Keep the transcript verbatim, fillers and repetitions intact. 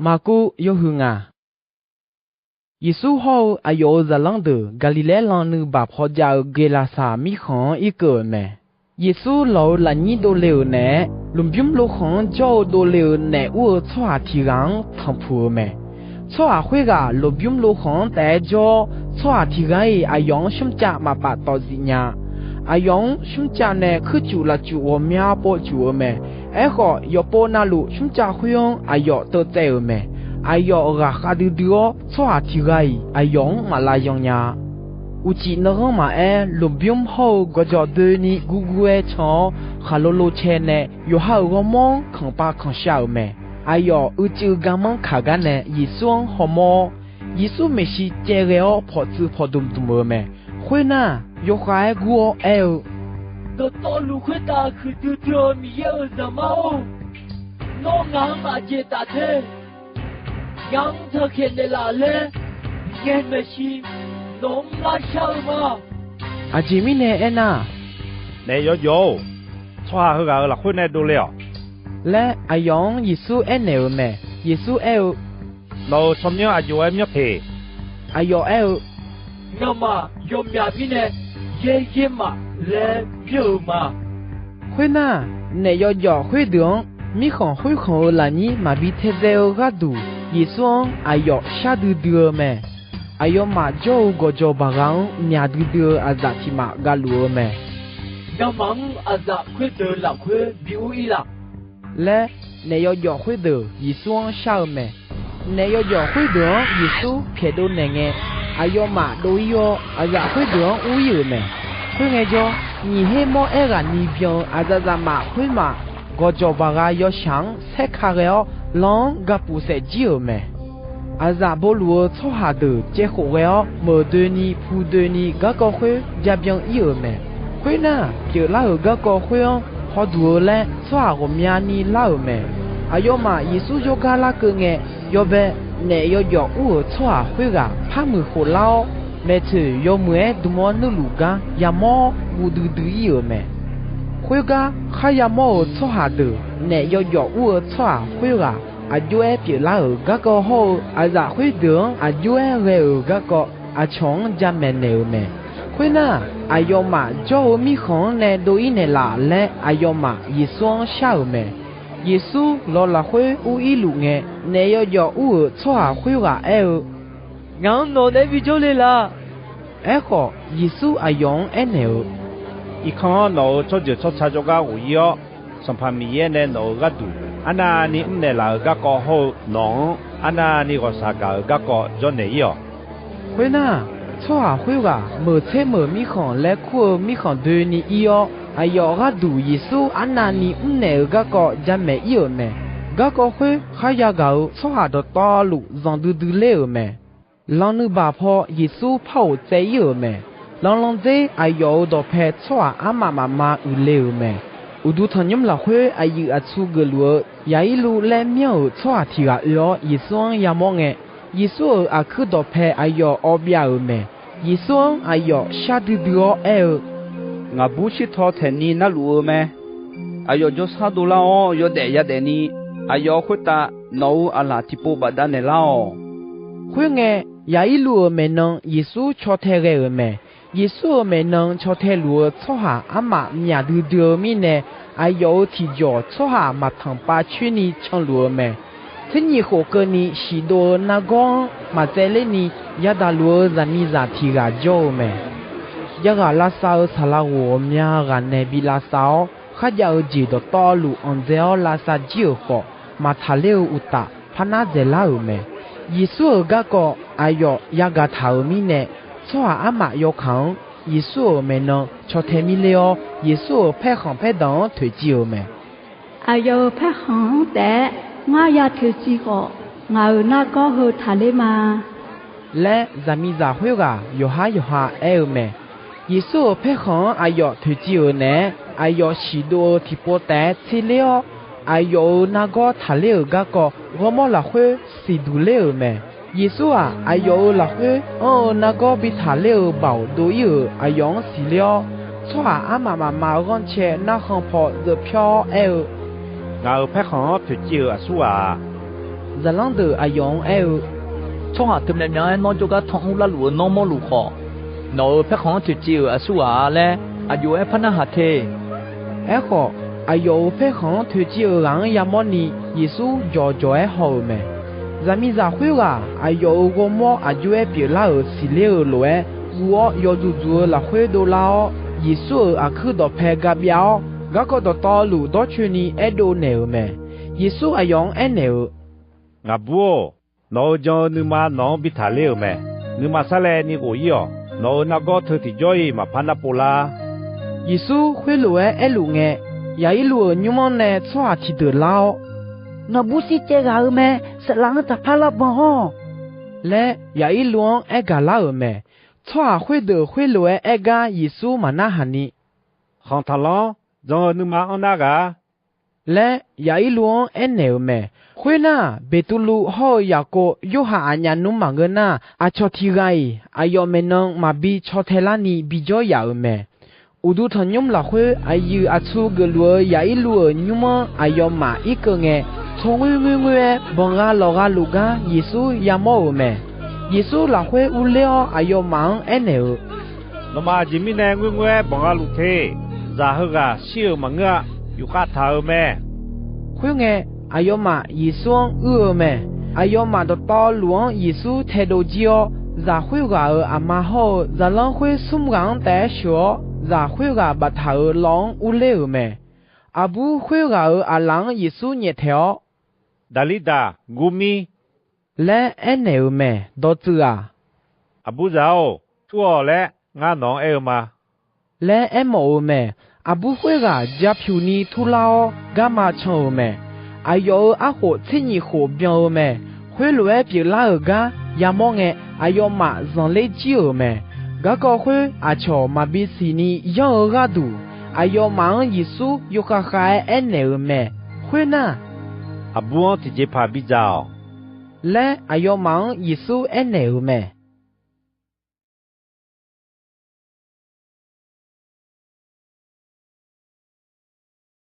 Maqkuv yawhuiq ngaq. Yeqsur hawr-eu aqyawf-euq zaqlanr deuq Gaqliqlaer lan nuibaq paw jav-eu Geqlaqsaq mirkhanq-anr irkeuv-euq mae. Yeqsur lawq-euq lafnyir dovle-euq naeq-aer, lmqbymr lovkhanq-anr jawr-eu dovle-euq naef ur-eu tsawrhaq tiq ghaq-anr tanqpuq-euq mae. Tsawrhaq khoerghaq lmqbymr lovkhanq-anr taef-aer jawr-awr, tsawrhaq tiq ghaq-iq aqyawf-anr smrcav maqpaf tawfzif nya-a. Aqyawf-anr smrcav nae kuircuf lafcuf ghawqmya pov cuf-eu mae. Aerkhawf, yawqpov navluf smrcav khoer-anr aqyawf teuvtsaev-euq mae. Aqyawf ghaqkhav duidui-awr, tsawrhaq tiq ghaq-iq aqyawf-anr maqlav yan nya-a. Uqcif nanghanr maqaer, lmqbymr hawr-eu gawqjawq doeni gurgur-aer can-awr, khaqlo lo cae nae yawqha-euq ghawrmawr-anr kanqpav kanqshav-euq mae. Aqyawf uicuiv garmanr kaq gar nae Yeqsur-anr hawmawr-awr, Yeqsur maeqshi caev ghae-awr pawqtsuif pawqdmq dmq-euq mae. Khoernar, yawkhav-aer gur-awr aer-eu, Dawqtawvluf khoertav huiqdui dui-eu Miqyaer-euq Zaqmar-or, nawr ngaq-anr aqjeq taf te. Ngaq-anr tanqkhaeq naeqlaf laer ngaeq maeqshi nawq-anr lavshar-eu ma. Aqjeq mirnae aernar, Naef yawjawf-or, tsawrhaq heughaq-euq lafkhoer nae dovle-awq laer, aqyawf-anr Yeqsur aernaeq-euq mae. Yeqsur aer-eu, Nawq-euq tsawrmyanr aq jov-aer myanr teq. Aqyawf aer-eu, Ngamaf yawmyaq mirnae yaeryaer maf laer myanr-eu ma. Khoernar, naef yawjawf khoerdeuq-anr mirkhanq khoerkhanq-euq lafnyir maqbi taedzae-eu gharduq, Yeqsur-anr aqyawf shar duidui-eu mae. Aqyawfmaf jawr-eu gawqjawq baqgha-anr myaq duidui-eu aqzaf tiq maf gavluf-eu mae. Ngamaf-anr aqzaf khoerdeuq lafkhoer bi ur-ir laf laer, naef yawjawf khoerdeuq Yeqsur-anr shar-eu mae. Naef yawjawf khoerdeuq-anr Yeqsur pyaeqdov naeq ngae, aqyawfmaf dov-ir-awr, aqzaf khoerdeuq-anr ur-ir-euq mae. Khoerngae jawr, nyiq her mawr aerghaqni byan-eu aqzaf zaf maf khoermaf, gawqjawq baqgha yawshaq-anr saerka ghae-awr, lan-anr gapuf saef jir-euq mae. Aqzaf boluf-eu tsawrhaq deuq caevkhof ghae-awr, meuq doeni pu doeni garkawv khoer jabyan ir-euq mae. Khoernar, pyeuflar-euq garkawv khoer-anr hawduq-eu laer tsawrhaq ghawqmyani lar-euq mae. Aqyawfmaf Yeqsur jawrgar larkeuv ngae, yawbae naef yawjawf ur-euq tsawrhaq khoerghaq par muiq khof lar-awr, maeqtsoeq yawmuiq-aer dm-awr nuirluf gar yamawr-awr guv duidui ir-euq mae. Khoergar kharya mawr-euq tsawrhaq deuq naef yawjawf ur-eu tsawrhaq khoerghaq aq jov-aer pyeuflar-euq garkawv hawr-eu, aqzaf khoerdeuq-anr aq jov-aer ghae-euq garkawv aqcawq-anr jamaeq naeq-euq mae. Khoernar, aqyawfmaf jawr-eu mirkhanq-anr nae dov-ir naeqlaf laer, aqyawfmaf Yeqsur-anr shar-euq mae. Yeqsur lawq lafkhoer ur-ir luf ngae, naef yawjawf ur-euq tsawrhaq khoerghaq aer-eu, Ngaq-anr nawq naeq-aer bijawr le laf. Aerkhawf, Yeqsur aqyawf-anr aernaeq-eu, Irkanr-anr nawq-euq tsawrjeuq tsawrca jawrgar ghof-ir-awr, Sanqpaq Miqyaer nae nawq-euq gharduq arnavni mrnaeq laf-euq garkawv hawr-eu, nawq-anr arnavni ghawqshaq gaq-euq garkawv jawrnaeq-ir-awq. Khoernar, tsawrhaq khoerghaq meuq tser meuq mirkhanq laer kur-eu mirkhanq doeni ir-awr, aqyawf gharduq Yeqsur arnavni mrnaeq-euq garkawv jamaeq ir-euq mae. Garkawv khoer kharya gaq-euq tsawrhaq dawqtawvluf zanqdui dui ler-euq mae. Lan nuibaq paw Yeqsur par ghof tsaev ir-euq mae. Lanlandzer aqyawf-euq dawqpae tsawrhaq armaf mafma uiqle-euq mae. Uqduq tanqnymr lafkhoer aqyuif aqtsu geufluf-eu Yaqirluv laer myanr-euq tsawrhaq tiq ghaq oe-awr Yeqsur-anr yamawr ngae, Yeqsur-euq aqkuir dawqpae aqyawf awv byav-euq mae. Yeqsur-anr aqyawf shar duidui-awr aer-eu, Ngaqbur shirtaw taeqni narluf-eu mae. Aqyawf jawrshar dovlar-awr yawdaef yadaef ni, aqyawf khoertav nawq-euq aqlaf tiqpov bafdav naeqlar-awq. Khoerngae, Yaqirluv-euq maeqnan Yeqsur caw tae ghae-euq mae. Yeqsur-euq maeqnan caw tae luf-eu tsawrhaq armaf myaq duidui-eu mirnae, aqyawf-euq tiqjawq tsawrhaq maqtanq pav coer ni canluf-eu mae. Tser nyif khof keuvni shiq dov-eu nargawr-anr maqtsaevler ni yadaq luf-eu zaqmiqzaq tiq ghaq jawr-eu mae. Yaghaq lavsav-eu saqlaq ghof ghawqmya ghaq nae bi lavsav-awr, kharjav-eu jeq dawqtawvluf anqdzae-awr lavsav jir-euq khawf, maqtaq ler-eu uqtaf, par nar dzaeqlar-euq mae. Yeqsur-euq garkawv aqyawf yagaq taq-euq mirnae, tsawrhaq armaf yawkaq-anr Yeqsur-euq maeqnan caw tae mirler-awr, Yeqsur-euq paerkhanq paerdanq-anr toeqciv-euq mae. Aqyawf-euq paerkhanq-anr taef-aer ngar ya toeqciv khawf, ngaq-euq nargawr heu taqler ma laer, zaqmiqzaq khoerghaq yawqhar yawqha aer-eu mae. Yeqsur-euq paerkhanq-anr aqyawf toeqciv-euq naeq-aer, aqyawf shiqdov-eu tiqpov taef-aer tserler-awr, aqyawf-euq nargawr taqler-euq garkawv ghawrmawr lafkhoer siqduq ler-euq mae. Yeqsur-aq, aqyawf-euq lafkhoer anr-eu nargawr bi taqler-euq baoq dov-ir-euq aqyawf-anr siqler-awr, tsawrhaq armaf mafma ghanrcae narkhan paw dzeuv pyawr-awr aer-eu, Ngaq-euq paerkhanq-anr toeqciv-euq aqsur ghaq-aq, Zaqlanr deuq aqyawf-anr aer-eu, Tsawrhaq teumyav myav-aer nawr jawrgar tan urlar luf-eu nawr mawrluf khawf, nawq-euq paerkhanq-anr toeqciv-euq aqsur ghaq-a laer aqjox-aer par narhaq te. Aerkhawf, aqyawf-euq paerkhanq-anr toeqciv-euq ghaq-anr yamawrni, Yeqsur jawqjawq-aer haw-euq mae. Zaqmiqzaq khoerghaq aqyawf-euq ghawrmawr aqjox-aer pyeuflar-euq siqler-euq lof-aer guv-awr, yawduq duq-eu lafkhoer dovlar-awr, Yeqsur-euq aqkuir dawqpae ga byav-awr, garkawv dawqtawvluf dawrcoeni aerdov naeq-euq mae. Yeqsur aqyawf-anr aernaeq-euq, Ngaqbur-or, nawq-euq jan-eu nuima nawq-anr bi taqler-euq mae. Nuima sarlaevni ghof-ir-awq. Nawq-euq nargawr teu tiqjawr-iq maqpar narpov lar. Yeqsur khoerlof-aer aerluf ngae, Yaqirluv-euq nymr-anr nae tsawrhaq tiqdeuq lar-awr, Nawqbur shircaev ghaq-euq mae. Saqlaq-anr taqpar larban-awq laer, Yaqirluv-anr aer gaqlar-euq mae. Tsawrhaq khoerdeuq khoerlof-aer aer gar Yeqsur maqnarhaq ni, Khanq taqlanr. Jan-eu nuima anr nar ghaq-a laer, Yaqirluv-anr aernaeq-euq mae. Khoernar, Beqtuvluv hawr-eu Yaqkov, Yorhaq aqnyaf nmr maqngeur nar, aqcawq tiq ghaq-iq aqyawf maeqnan maqbi caw tae larni bijawr yaf-euq mae. Uqduq tanqnymr lafkhoer, aqyuif aqtsu geufluf-eu Yaqirluv-euq nymr-anr aqyawfmaf irkeuv ngae, tsawrngoer ngoerngoer-aer banqgha lawqgha luf gar Yeqsur yamawr-euq mae. Yeqsur lafkhoer urler-awr, aqyawfmaf-anr aernaeq-euq, Nawmaf aqjeq mirnae ngoerngoer-aer banqgha luf te. Zaq heughaq shir-euq maqngeur-a. Yufkhav taq-euq mae. Khoerngae, aqyawfmaf Yeqsur-anr uir-eu mae. Aqyawfmaf dawqtawvluf-anr Yeqsur taedov jir-awr, zaq khoerghaq-euq aqma hawr-eu zaqlanr khoer smr ghaq-anr taef-aer sheuq-awr, zaq khoerghaq baftaq-euq lawv-anr urler-euq mae. Aqbur khoerghaq-euq aqlaf-anr Yeqsur nyaeftaeq-awr, Daqlirdaq, Gurmir laer aernaeq-euq mae. Dawqtsuif-aq, Aqburzaq-or, tur-awq laer ngar nawq-anr aer-eu ma laer aermawf-euq mae. Aqbur khoerghaq ja pyuq ni turlar-awr, garma can-euq mae. Aqyawf-euq arkhof tser nyif khof byan-eu mae. Khoerlof-aer pyeuflar-euq gar yamawr ngae, aqyawfmaf zanqler jir-euq mae. Garkawv khoer aqcawq maqbi siqni yanr-eu gharduq, aqyawfmaf-anr Yeqsur yawkhav khav-aer aernaeq-euq mae. Khoernar, Aqbur-anr tiqjeqpaq bidzaq-awq laer, aqyawfmaf-anr Yeqsur aernaeq-euq mae.